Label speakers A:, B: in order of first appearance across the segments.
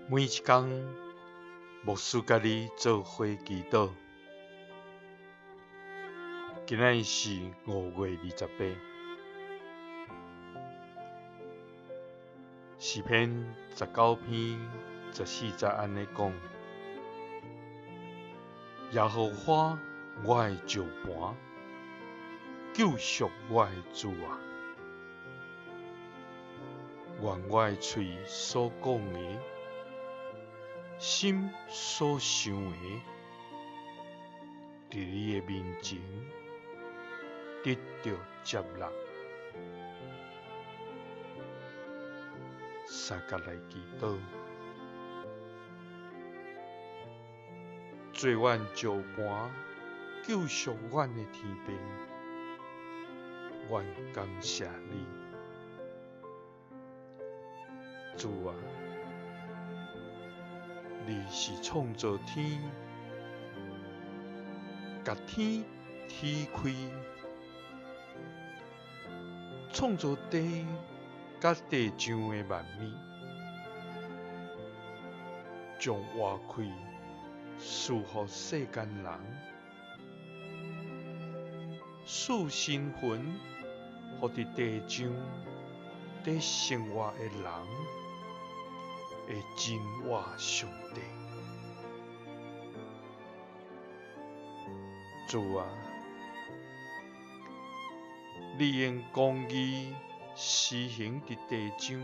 A: 每一工，牧師佮你做伙祈禱。今仔日是5月28，詩篇19篇14節按呢講：耶和華我的石磐，救贖我的主啊！願我的喙所講的，心所想的，佇你的面前得著接納。相佮來祈禱，做阮石磐，救贖阮的天父，阮感謝你，主啊！你是創造天，共天天開，創造地佮地上的萬物，將活氣賜予世間人，賜神魂予佇地上佇生活的人，會真活上帝。主啊，你用公義施行佇地上，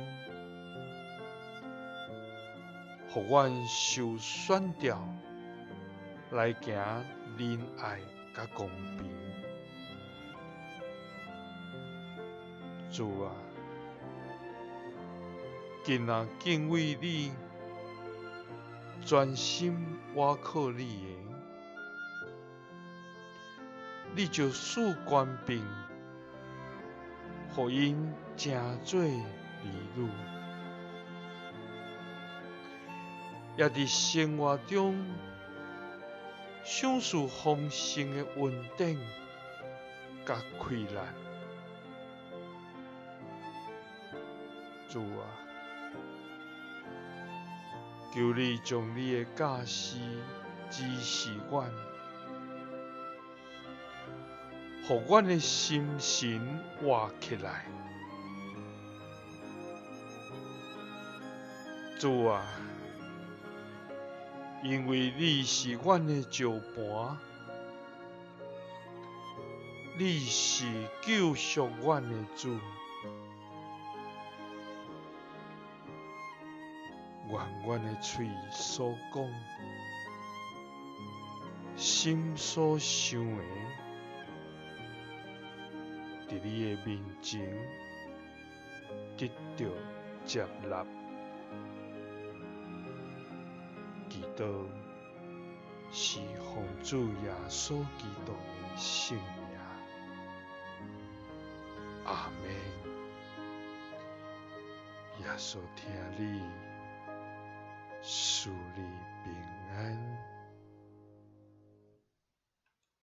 A: 予阮受選召來行仁愛佮公平。主啊，囝若敬畏你，專心倚靠你的，你就賜權柄，予𪜶成做兒女，也佇生活中賞賜豐盛的恩典佮氣力。主啊，求你將你的教示指示阮，予阮的心神活起來。主啊，因為你是阮的石磐，你是救贖阮的主。願阮的喙所講，心所想的，佇你的面前得著接納。祈禱是奉主耶穌基督的聖名。阿們。耶穌疼你，賜你平安。